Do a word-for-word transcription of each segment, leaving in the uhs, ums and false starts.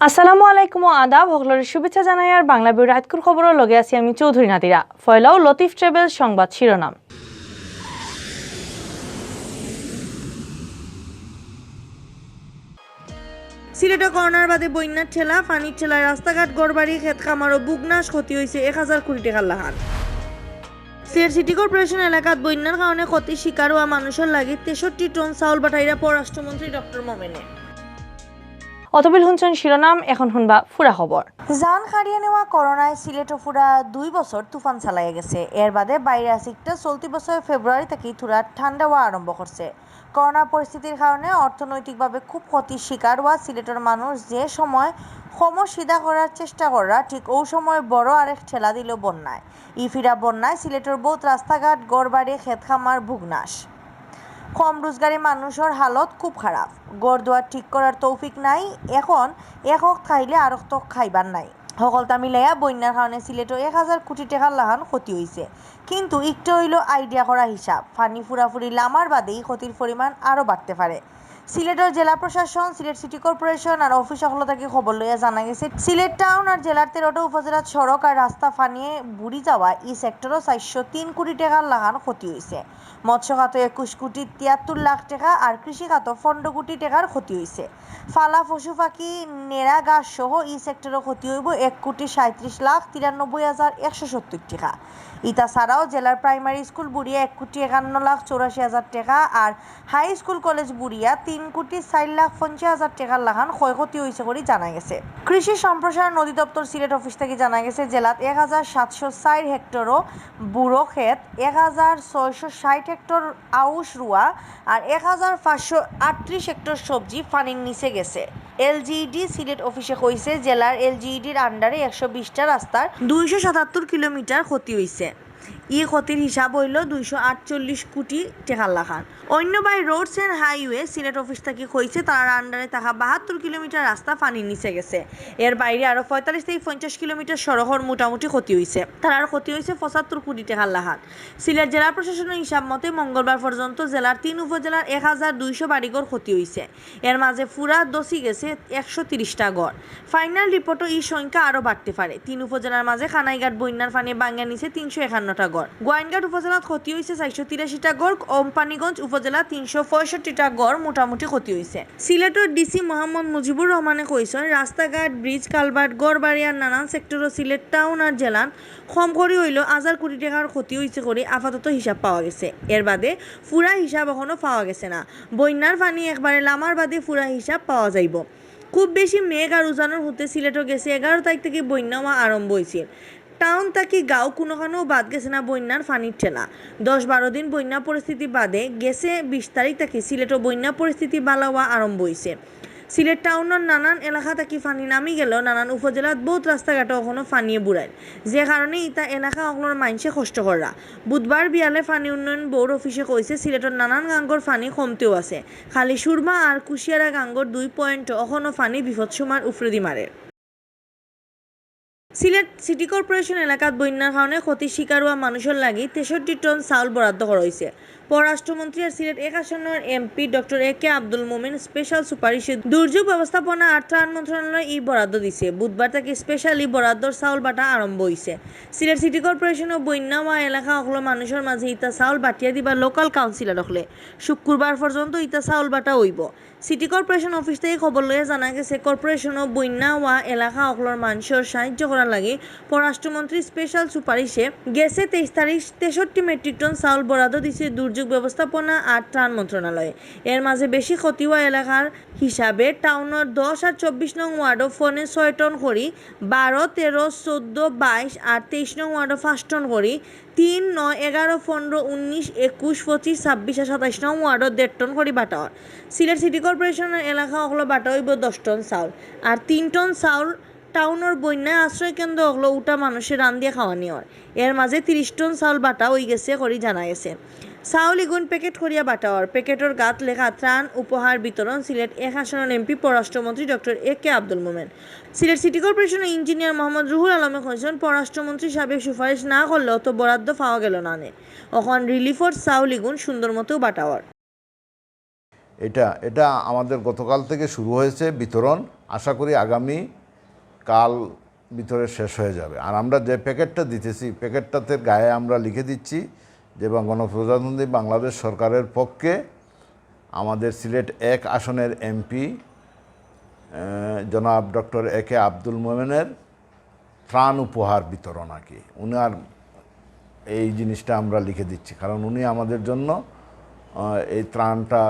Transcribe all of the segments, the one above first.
আসসালামু আলাইকুম ও আদাব, হকলরে শুভেচ্ছা জানাইয়ার বাংলা বিউরো আইতকুর খবরর লগে আছি আমি চৌধুরী নাদিরা। ফয়লাউ লতিফ ট্রাভেলস সংবাদ শিরোনাম। সিলেটো করোনার বাদে বইন্যার ঠেলা, পানির ঠেলায় রাস্তাঘাট, ঘরবাড়ি, খেত খামারও ভুগনাশ, ক্ষতি অইছে এক হাজার কোটি টেকার লাখান। সিলেট সিটি কর্পোরেশন এলাকাত বইন্যার কারণে ক্ষতির শিকার অওয়া মানুষর লাগি তেষট্টি টন চাউল পাঠাইরা পররাষ্ট্রমন্ত্রী ডক্টর মোমেনে। অতবিল হুনছইন শিরোনাম, এখন হুনবা ফুরা খবর। জান কাড়িয়া নেওয়া করোনায় সিলেটো ফুরা দুই বছর তুফান চালাইয়া গেছে। এর বাদে ভাইরাস একটা চলতি বছর ফেব্রুয়ারি থাকি থুড়া ঠান্ডা অওয়া আরম্ভ করছে। করোনা পরিস্থিতির কারণে অর্থনৈতিকভাবে খুব ক্ষতির শিকার অওয়া সিলেটর মানুষ যে সময় কমর সিধা করার চেষ্টা কররা, ঠিক অউ সময় বড় আরেক ঠেলা দিল বন্যায়। ই ফিরা বন্যায় সিলেটর বউত রাস্তাঘাট, ঘরবাড়ি, খেত খামার ভুগনাশ। কম রোজগারি মানুষর হালত খুব খারাপ। ঘর দুয়ার ঠিক করার তৌফিক নাই, এখন এক অক্ত খাইলে আরক তো খাইবার নাই। হকলতা মিলাইয়া বইন্যার কারণে সিলেটো এক হাজার কোটি টেকার লাখান ক্ষতি অইছে। কিন্তু ইকটা অইলো আইডিয়া করা হিসাব, পানি ফুরাফুরি লামার বাদে ই ক্ষতির পরিমাণ আরো বাড়তে পারে। সিলেটর জেলা প্রশাসন, সিলেট সিটি কর্পোরেশন আর অফিস অকল থাকি খবর লইয়া জানা গেছে, সিলেট টাউন আর জেলার তেরোটা উপজেলাত সড়ক আর রাস্তা পানিয়ে বুড়ি যাওয়া ই সেক্টরও চাইরশো তিন কোটি টেকার লাখান ক্ষতি অইছে। মৎস্য খাতো একুশ কোটি তিয়াত্তর লাখ টেকা আর কৃষি খাতো পনেরো কোটি টেকার ক্ষতি অইছে। ফালা পশু পাখি, নেড়া গাছ সহ ই সেক্টরও ক্ষতি অইবো এক কোটি সাঁইত্রিশ লাখ তিরানব্বই হাজার একশো সত্তর টেকা। ইতা ছাড়াও জেলার প্রাইমারি স্কুল বুড়িয়া এক কোটি একান্ন লাখ চৌরাশি হাজার টেকা আর হাই স্কুল কলেজ বুড়িয়া তিন কোটি চাইর লাখ পঞ্চাশ হাজার টেকার লাখান ক্ষয়ক্ষতি অইছে করি জানা গেছে। কৃষি সম্প্রসারণ অধিদপ্তর সিলেট অফিস থাকি জানা গেছে, জেলাত এক হাজার সাতশো চাইর হেক্টরও বুরো খেত, এক হাজার ছয়শো ষাইট হেক্টর আউশ রুয়া আর এক হাজার পাঁচশো আটত্রিশ হেক্টর সবজি পানির নিচে গেছে। এলজিইডি সিলেট অফিসে কইছে, জেলার এলজিইডির আন্ডারে একশো বিশটা রাস্তার দুইশো সাতাত্তর কিলোমিটার ক্ষতি অইছে। ই ক্ষতির হিসাব অইলো দুইশো আটচল্লিশ কোটি টেকার লাখান। অইন্য বায় রোডস অ্যান্ড হাইওয়ে সিলেট অফিস থাকি কইছে, তারার আন্ডারে থাকা বাহাত্তর কিলোমিটার রাস্তা পানির নিচে গেছে। এর বাইরে আরো পঁয়তাল্লিশ থাকি পঞ্চাশ কিলোমিটার সড়কর মোটামুটি ক্ষতি অইছে। তারার ক্ষতি অইছে পঁচাত্তর কোটি টেকার লাখান। সিলেট জেলা প্রশাসনের হিসাব মতে মঙ্গলবার পর্যন্ত জেলার তিন উপজেলার এক হাজার দুইশো বাড়িঘর ক্ষতি অইছে। এর মাঝে ফুরা ধসি গেছে একশো তিরিশটা ঘর। ফাইনাল রিপোর্টও ই সংখ্যা আরো বাড়তে পারে। তিন উপজেলার মাঝে কানাইঘাট বইন্যার পানিয়ে ভাঙ্গিয়া নিছে তিনশো একান্নটা ঘর। গোয়াইনঘাট উপজেলাত ক্ষতি অইছে চাইরশো তিরাশিটা ঘর, কোম্পানীগঞ্জ উপজেলা তিনশো পঁয়ষট্টিটা ঘর মোটামুটি ক্ষতি অইছে। সিলেটর ডিসি মোহাম্মদ মুজিবুর রহমানে কইছইন, রাস্তাঘাট, ব্রিজ, কালভার্ট, ঘরবাড়ি আর নানান সেক্টরও সিলেট টাউন আর জেলাত কম করি অইলেও হাজার কোটি টেকার ক্ষতি অইছে করি আপাতত হিসাব পাওয়া গেছে। এর বাদে ফুরা হিসাব অখনো পাওয়া গেছে না। বইন্যার পানি একবারে লামার বাদে ফুরা হিসাব পাওয়া যাইবো। খুব বেশি মেঘ আর উজানর হুতে সিলেটও গেছে এগারো তারিখ থাকি বইন্যা অওয়া আরম্ভ অইছিল। টাউন থাকি গাঁও কুনুখানোও বাদ গেছে না বইন্যার পানির ঠেলা। দশ বারো দিন বইন্যা পরিস্থিতি বাদে গেছে বিশ তারিখ থাকি সিলেটও বইন্যা পরিস্থিতি বালা অওয়া আরম্ভ অইছে। সিলেট টাউনর নানান এলাকা থাকি পানি নামি গেলেও নানান উপজেলাত বউত রাস্তাঘাটও অখনো পানিয়ে বুড়াইল, যে কারণে ইতা এলাকা অকলর মাইনষে কষ্ট কররা। বুধবার বিয়ালে পানি উন্নয়ন বোর্ড অফিসে কইছে, সিলেটর নানান গাঙ্গর পানি কমতেও আছে। খালি সুরমা আর কুশিয়ারা গাঙ্গর দুই পয়েন্টও অখনো পানি বিপদসীমার উফরেদি মারের। সিলেট সিটি কর্পোরেশন এলাকাত বইন্যার কারণে ক্ষতির শিকার অওয়া মানুষর লাগি তেষট্টি টন চাউল বরাদ্দ করা অইছে। পররাষ্ট্রমন্ত্রী আর সিলেট এক আসনর এমপি ডক্টর এ কে আব্দুল মোমিন স্পেশাল সুপারিশে দুর্যোগ ব্যবস্থাপনা আর ত্রাণ মন্ত্রণালয় ই বরাদ্দ দিছে। বুধবার থাকি স্পেশাল ই বরাদ্দর চাউল বাটা আরম্ভ অইছে। সিলেট সিটি কর্পোরেশনও বইন্যা অওয়া এলাকা অকলর মানুষর মাঝে ইতা চাউল বাটিয়া দিবা লোকাল কাউন্সিলর অকলে। শুক্রবার পর্যন্ত ইতা চাউল বাটা অইবো। সিটি কর্পোরেশন অফিস থাকি খবর লইয়া জানা গেছে, কর্পোরেশনও বইন্যা অওয়া এলাকা অকলর মানষর সাহায্য করার লাগি পররাষ্ট্রমন্ত্রী স্পেশাল সুপারিশে গেছে তেইশ তারিখ তেষট্টি মেট্রিক টন চাউল বরাদ্দ দিছে দুর্যোগ ব্যবস্থাপনা আর ত্রাণ মন্ত্রণালয়ে। এর মাঝে বেশি ক্ষতি অওয়া এলাকার হিসাবে টাউনর দশ আর চব্বিশ নং ওয়ার্ডও পৌনে ছয় টন করি, বারো, তেরো, চৌদ্দ, বাইশ আর তেইশ নং ওয়ার্ডও পাঁচ টন করি, তিন, নয়, এগারো, পনেরো, উনিশ, একুশ, পঁচিশ, ছাব্বিশ আর সাতাইশ নং ওয়ার্ডও দেড় টন করি বাটা অর। সিলেট সিটি কর্পোরেশনর এলাকা অকলর বাটা অইবো দশ টন চাউল। আর তিন টন চাউল টাউনর বইন্যায় আশ্রয় কেন্দ্র অকলো উঠা মানষে রান্দিয়া খাওয়ানি অর। এর মাঝে তিরিশ টন চাউল বাটা অইগেছে করি জানা গেছে। চাউল ইগুন প্যাকেট করিয়া বাটা অর। প্যাকেটর গাত লেখা ত্রাণ উপহার বিতরণ সিলেট এক আসনর এমপি পররাষ্ট্রমন্ত্রী ডক্টর এ কে আব্দুল মোমেন। সিলেট সিটি কর্পোরেশনর ইঞ্জিনিয়ার মোহাম্মদ রুহুল আলমে কইছইন, পররাষ্ট্রমন্ত্রী সাবেক সুপারিশ না করলেও তো বরাদ্দ পাওয়া গেল না নে। অখন রিলিফর চাউল ইগুন সুন্দর মতো বাটা অর। এটা এটা আমাদের গতকাল থেকে শুরু হয়েছে বিতরণ। আশা করি আগামী কাল ভিতরে শেষ হয়ে যাবে। আর আমরা যে প্যাকেটটা দিতেছি, প্যাকেটটাতে গায়ে আমরা লিখে দিচ্ছি যে বা গণপ্রজাতন্ত্রী বাংলাদেশ সরকারের পক্ষে আমাদের সিলেট এক আসনের এমপি জনাব ডক্টর এ কে আব্দুল মোমেনের ত্রাণ উপহার বিতরণ আর কি। উনার এই জিনিসটা আমরা লিখে দিচ্ছি, কারণ উনি আমাদের জন্য আহ, এই ত্রাণটা,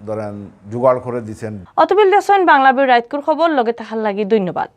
ধরেন, জোগাড় করে দিচ্ছেন। অতবিল দেশন বাংলাবীর রাইতকুর খবর লগে থাকার লাগি ধন্যবাদ।